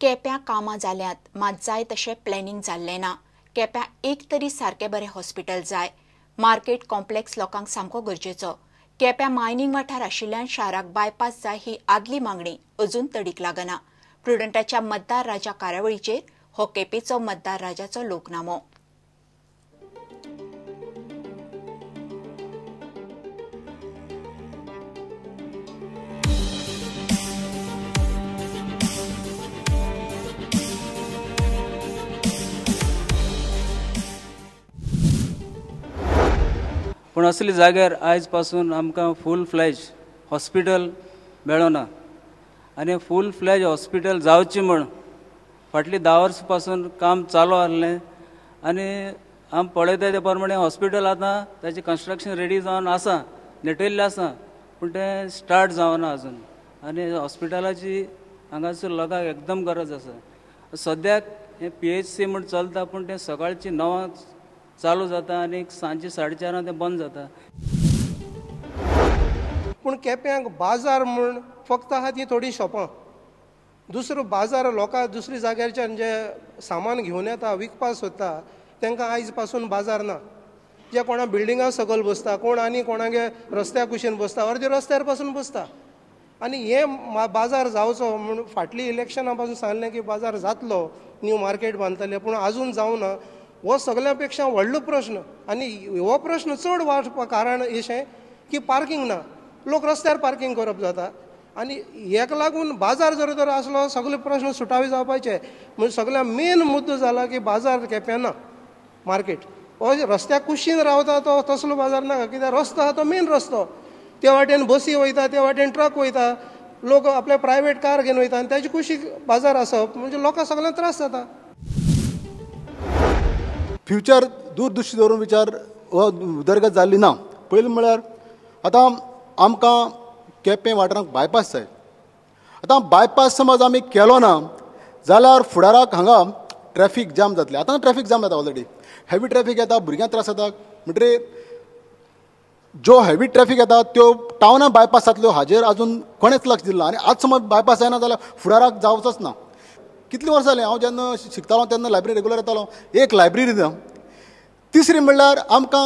केप्यां कामां जाल्यांत, मात जाय तशें प्लॅनिंग जाल्लें ना. केप्यां एक तरी सारकें बरें हॉस्पिटल जाय. मार्केट कॉम्प्लेक्स लोकांक सामको गरजेचो. केप्यां मायनिंग वाठार आशिल्ल्यान शाराक बायपास जाय ही आदली मागणी अजून तडीक लागना. प्रुडंटाच्या मतदार राजा कार्यावळीचेर हो केपेचो मतदार राजाचो लोकनामो. पूण असले जाग्यार आयज पासून आमकां फूल फ्लॅज हॉस्पिटल मेळना आनी फूल फ्लॅज हॉस्पिटल जावचें म्हूण फाटलीं 10 वर्सां पासून काम चालू आसलें आनी आमी पळयता ते प्रमाणे हॉस्पिटल आतां ताचें कन्स्ट्रक्शन रेडी जावन आसा, नेटयल्लें आसा, पूण तें स्टार्ट जावना अजून आनी हॉस्पिटलाची हांगासर लोकांक एकदम गरज आसा. सद्याक हें PHC म्हूण चलता, पूण तें सकाळचें 9 चालू जाता आनी सांजचे 4:30 तें बंद जाता. पूण केप्यांक बाजार म्हूण फक्त आहा ती थोडीं शॉपां. दुसरो बाजार लोकां दुसरी जाग्यारच्यान जे सामान घेवन येता विकपाक सोदता तांकां आयज पासून बाजार ना. जे कोणा बिल्डिंगा सकयल बसता, कोण आनी कोणागे रस्त्या कुशीन बसता, अर्दे रस्त्यार पासून बसता. आनी हे बाजार जावचो म्हूण फाटलीं इलेक्शना पासून सांगलें की बाजार जातलो, न्यू मार्केट बांदतले, पूण आजून जावना. हो सगळ्या पेक्षा व्हडलो प्रश्न आनी हो प्रश्न चड वाडपा कारण अशें की पार्किंग ना, लोक रस्त्यार पार्किंग करप जाता आनी हेका लागून बाजार जर तर आसलो सगळे प्रश्न सुटावे जावपाचे. म्हणजे सगळ्या मेन मुद्दो जाला की बाजार केप्यां ना, मार्केट हो रस्त्या कुशीन रावता तो तसलो बाजार नाका, कित्याक रस्तो आहा तो मेन रस्तो, ते वाटेन बसी वयता, ते वाटेन ट्रक वयता, लोक आपले प्रायवेट कार घेवन वयता आनी ताजे कुशीक बाजार आसप म्हणजे लोकांक सगळ्यांक त्रास जाता. फ्युचर दूरदृश्टी दवरून विचार हो उदरगत जाल्ली ना. पयलीं म्हळ्यार आतां आमकां केपें वाठारांक बायपास जाय. आतां बायपास समज आमी केलो ना जाल्यार फुडाराक हांगा ट्रॅफीक जाम जातलें. आतां ट्रॅफीक जाम जाता ऑलरेडी, हेवी ट्रॅफीक येता, भुरग्यांक त्रास जाता. म्हणटकीर ज्यो हेवी ट्रॅफीक येता त्यो टावनां बायपास जातल्यो हाजेर आजून कोणेच लक्ष दिलें ना आनी आज समज बायपास जायना जाल्यार फुडाराक जावचोच ना. कितलीं वर्सां जालीं हांव जेन्ना शिकतालो तेन्ना लायब्ररी रेगुलर येतालो, एक लायब्ररी ना. तिसरी म्हणल्यार आमकां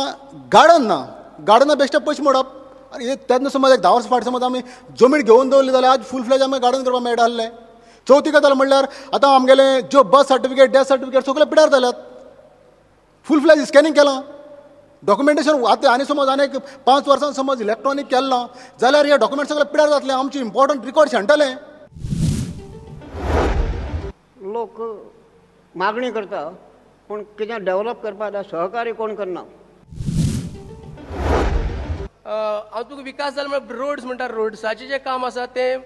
गार्डन ना, गार्डना बेश्टे पयशे मोडप. आनी तेन्ना समज एक 10 वर्सां फाटीं समज आमी जमीन घेवन दवरली जाल्यार आज फूल फ्लॅज आमी गार्डन करपाक मेळटा आसलें. चवथी गजाल म्हणल्यार आतां आमगेले ज्यो बर्थ सर्टिफिकेट, डेथ सर्टिफिकेट सगळे पिड्यार जाल्यात, फूल फ्लॅज स्कॅनिंग केलां, डॉक्युमेंटेशन आतां आनी समज आनी एक 5 वर्सां समज इलेक्ट्रॉनीक केलां जाल्यार हे डॉक्युमेंट सगळे पिड्यार जातले, आमचे इम्पॉर्टंट रिकॉर्ड शेणटले. लोक मागणी करता पूण कितें डेव्हलप करपाक सहकार्य कोण करना. हांव तुका विकास जाला म्हळ्यार रोड्स म्हणटा, रोड्साचें जें काम आसा तें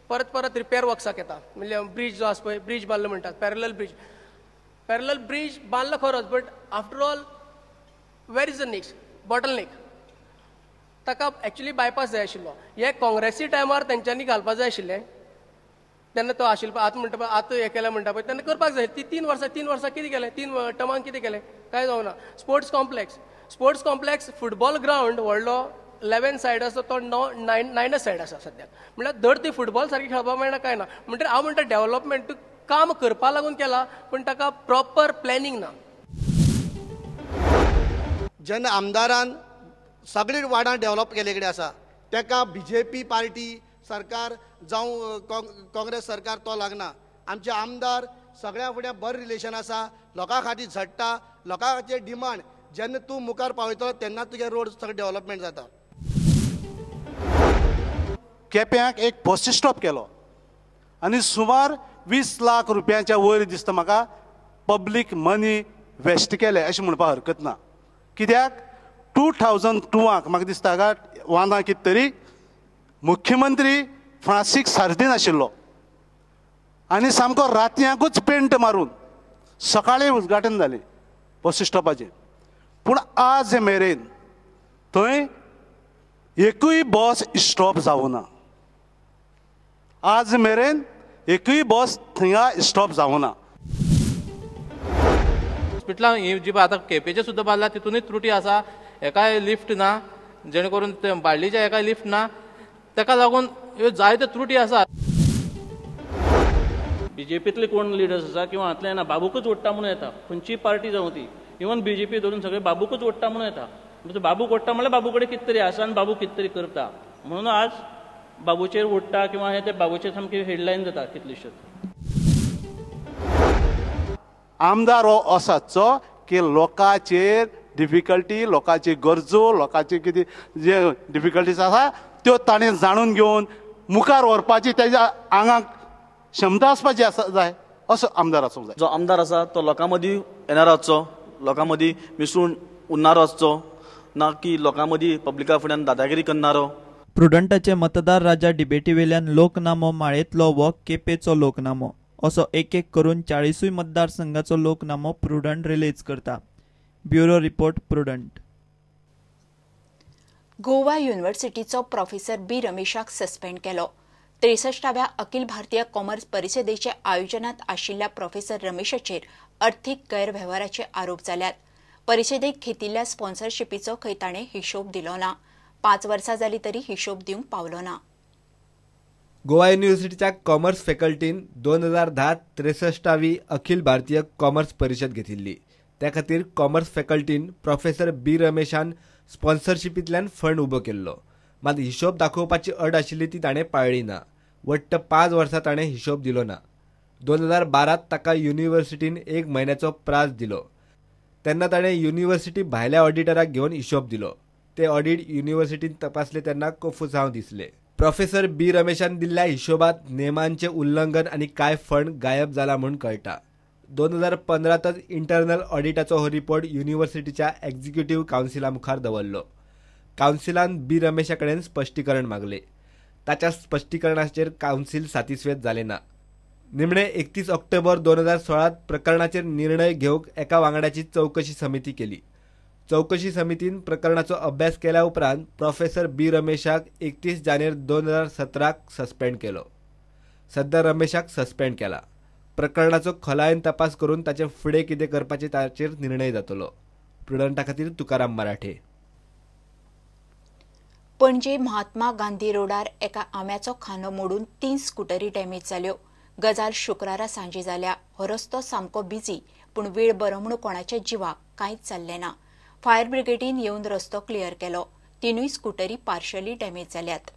परत परत रिपेर वर्क्साक येता. म्हणल्यार ब्रीज जो आसा पळय, ब्रीज बांदलो म्हणटात, पॅरलल ब्रीज, पॅरलल ब्रीज बांदलो खरोच, but after all where is the next bottle neck. ताका एक्चुली बायपास जाय आशिल्लो. हे काँग्रेसी टायमार तेंच्यांनी घालपा जाय आशिल्लें, तेन्ना तो आशिल्लो. आतां म्हणटा पळय, आतां हें केलें म्हणटा पळय, तेन्ना करपाक जाय. ती 3 वर्सां 3 वर्सां कितें केलें, 3 टर्मांक कितें केलें, कांय जावना. Sports complex, sports complex football ground व्हडलो 11 सायड आसा तो 9 सायड आसा सद्याक. म्हणल्यार धड ती फुटबॉल सारकी खेळपाक मेळना कांय ना. म्हणटकीर हांव म्हणटा डेव्हलपमेंट काम करपा लागून केला पूण ताका प्रॉपर प्लॅनिंग ना. जेन्ना आमदारान सगळीं वार्डां डेव्हलप केल्ले कडेन आसा ताका BJP party सरकार जावं काँग्रेस सरकार तो लागना. आमचे आमदार सगळ्या फुडें बरें रिलेशन आसा, लोकां खातीर झडटा, लोकां खातीर डिमांड जेन्ना तूं मुखार पावयतलो तेन्ना तुगे रोड सगळें डेव्हलपमेंट जाता. केप्यांक एक बस स्टॉप केलो आनी सुमार 20 लाख रुपयांच्या वयर दिसता म्हाका पब्लीक मनी वेस्ट केले अशें म्हणपाक हरकत ना. कित्याक 2002 म्हाका दिसता काय 1 कितें तरी मुख्यमंत्री फ्रांसीस सार्दीन आशिल्लो आनी सामको रातयांकूच पेंट मारून सकाळीं उद्घाटन जालें बस स्टॉपाचें. पूण आज मेरेन थंय एकूय बस स्टॉप जावना, आज मेरेन एकूय बस थंय स्टॉप जावना. हॉस्पिटलां ही जी आतां केपेचें सुद्दां बांदला तितूनय त्रुटी आसा. एकाय लिफ्ट ना, जेणे करून बाळ्ळीच्या एकाय लिफ्ट ना, ताका लागून ह्यो जायत्यो त्रुटी आसात. बीजेपीतले कोण लिडर्स आसा किंवा हांतले ना, बाबूकच ओडटा म्हणून येता. खंयची पार्टी जावं ती, इवन बीजेपी धरून सगळे बाबूकच ओडटा म्हणून येता. म्हणजे बाबूक ओडटा म्हणल्यार बाबू कडेन कितें तरी आसा आनी बाबू कितें तरी करता म्हणून आज बाबूचेर ओडटा किंवा हे ते बाबूचेर सामकी हेडलायन जाता कितलीश्योच. आमदार हो असो की लोकांचेर डिफिकल्टी, लोकांची गरजो, लोकांची कितें जे डिफिकल्टीज आसा त्यो ताणें जाणून घेवन मुखार व्हरपाची तेज्या आंगाक क्षमता आसपाची आसा जाय, असो आमदार आसूंक जाय. जो आमदार आसा तो लोकां मदीं येणारो आसचो, लोकां मदीं मिसळून उरणारो आसचो, ना की लोकां मदीं पब्लिका फुड्यान दादागिरी करणारो. प्रुडंटाचे मतदार राजा डिबेटीवेल्यान लोकनामो माळेंतलो वो केपेचो लोकनामो असो एक एक करून 40 मतदारसंघाचो लोकनामो प्रुडंट रिलीज करता. Bureau report, Prudent. Goa युनिव्हर्सिटीचो प्रोफेसर बी रमेशाक सस्पेंड केलो. 63व्या अखिल भारतीय कॉमर्स परिषदेचे आयोजनात आशिल्ल्या प्रोफेसर रमेशाचेर अर्थीक गैरवेव्हाराचे आरोप जाल्यात. परिषदेक घेतिल्ल्या स्पॉन्सरशिपीचो खंय ताणें हिशोब दिलो ना. 5 वर्सां जाली तरी हिशोब दिवंक पावलो ना. गोवा युनिव्हर्सिटीच्या कॉमर्स फॅकल्टीन 2010 63वी अखिल भारतीय कॉमर्स परिषद घेतिल्ली. त्या खातीर कॉमर्स फॅकल्टीन प्रोफेसर बी रमेशान स्पॉन्सरशिपींतल्यान फंड उबो केल्लो. मात हिशोब दाखोवपाची अट आशिल्ली ती ताणें पाळ्ळी ना. वट्ट 5 वर्सां ताणें हिशोब दिलो ना. 2012 ताका युनिव्हर्सिटीन 1 म्हयन्याचो प्रास दिलो. तेन्ना ताणें युनिव्हर्सिटी भायल्या ऑडिटराक घेवन हिशोब दिलो. ते ऑडिट युनिव्हर्सिटीन तपासले तेन्ना कोफुसांव दिसले. प्रोफेसर बी रमेशान दिल्ल्या हिशोबात नेमांचे उल्लंघन आनी कांय फंड गायब जाला म्हूण कळटा. 2015तच इंटरनल ऑडिटाचो हो रिपोर्ट युनिव्हर्सिटीच्या एक्झिक्युटिव्ह कावन्सिला मुखार दवरलो. कावन्सिलान बी रमेशा कडेन स्पश्टीकरण मागले. ताच्या स्पश्टीकरणाचेर कावन्सिल सातिस्वेद जालें ना. निमणे 31 ऑक्टोबर 2016 प्रकरणाचेर निर्णय घेवंक एका वांगड्याची चवकशी समिती केली. चवकशी समितीन प्रकरणाचो अभ्यास केल्या उपरांत प्रोफेसर बी रमेशाक 31 जानेर 2017 सस्पेंड केलो. सध्या रमेशाक सस्पेंड केला. प्रकरणाचो खोलायेन तपास करून ताचे फुडें कितें करपाचें ताचेर निर्णय जातलो. प्रुडंटा खातीर तुकाराम मराठे. पणजे महात्मा गांधी रोडार एका आंब्याचो खांदो मोडून 3 स्कुटरी डॅमेज जाल्यो. गजाल शुक्रारा सांजे जाल्या. हो रस्तो सामको बिजी, पूण वेळ बरो म्हूण कोणाच्या जिवाक कांयच जाल्लें ना. फायर ब्रिगेडीन येवन रस्तो क्लियर केलो. 3 स्कुटरी पार्शली डॅमेज जाल्यात.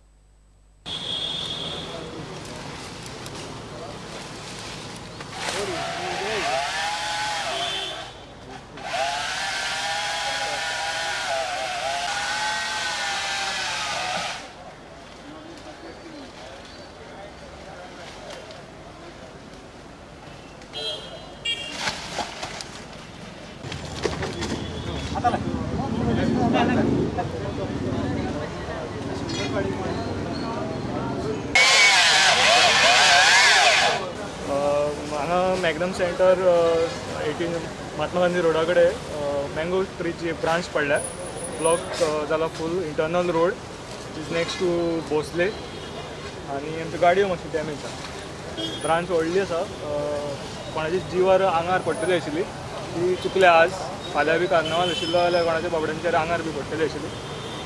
हांगा मॅग्नम सेंटर 18 महात्मा गांधी रोडा कडेन मँगो ट्रीची ब्रांच पडल्या. ब्लॉक जाला full internal road is next to Bhosle आनी आमच्यो गाडयो मातश्यो डॅमेज आसा. ब्रांच व्हडली आसा, कोणाच्या जिवार आंगार पडटली आशिल्ली ती चुकल्या. आज फाल्यां बी कार्नावाल आशिल्लो जाल्यार कोणाच्या बाबड्यांचेर आंगार बी पडटली आशिल्ली.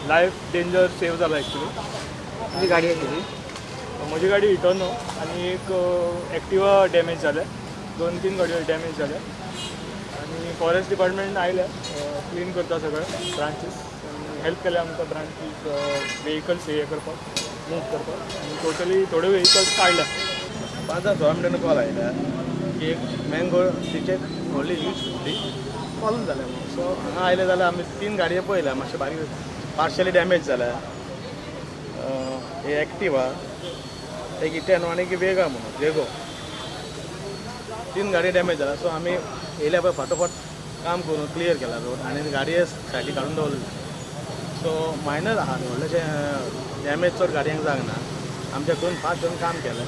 लायफ डेंजर सेव जाला एक्चुली. तुजी गाडी आशिल्ली? म्हजी गाडी इटर्नो आनी एक एक्टिवा डॅमेज जाल्या. 2-3 गाडयो डॅमेज जाल्या आनी फॉरेस्ट डिपार्टमेंट आयल्या, क्लीन करता सगळें ब्रांचीस आनी हेल्प केल्या आमकां ब्रांचीस वेहिकल्स हे करपाक, मूव करपाक. आनी टोटली थोड्यो वेहिकल्स काडल्या. 5-6 मिनटां कॉल आयल्या की एक मँगो ट्रीचेर व्हडली ह्यूज ट्री फॉल जाल्या म्हणून. सो हांगा आयले जाल्यार आमी 3 गाडयो पळयल्या मातशें बारीक पार्शली डॅमेज जाल्या. एक्टिवा एक इटेनो आनी एक वेगा म्हणून वेगो 3 गाडी डॅमेज जाला. सो आमी येयल्या पळय फाटोफाट काम करून क्लियर केला रोड आनी गाडये सायडीक काडून दवरले. सो मायनर आहा, व्हडलेशें डॅमेज चड गाडयांक जावंक ना. आमच्या करून फास्ट करून काम केलें.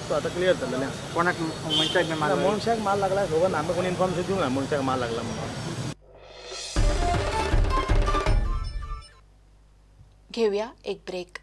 सो आतां क्लियर जाल्लें आसा. कोणाक मनशाक माल? मनशाक माल लागला खबर ना, आमकां कोण इन्फॉर्मेशन दिवंक ना मनशाक माल लागला म्हणून. घेऊया एक ब्रेक.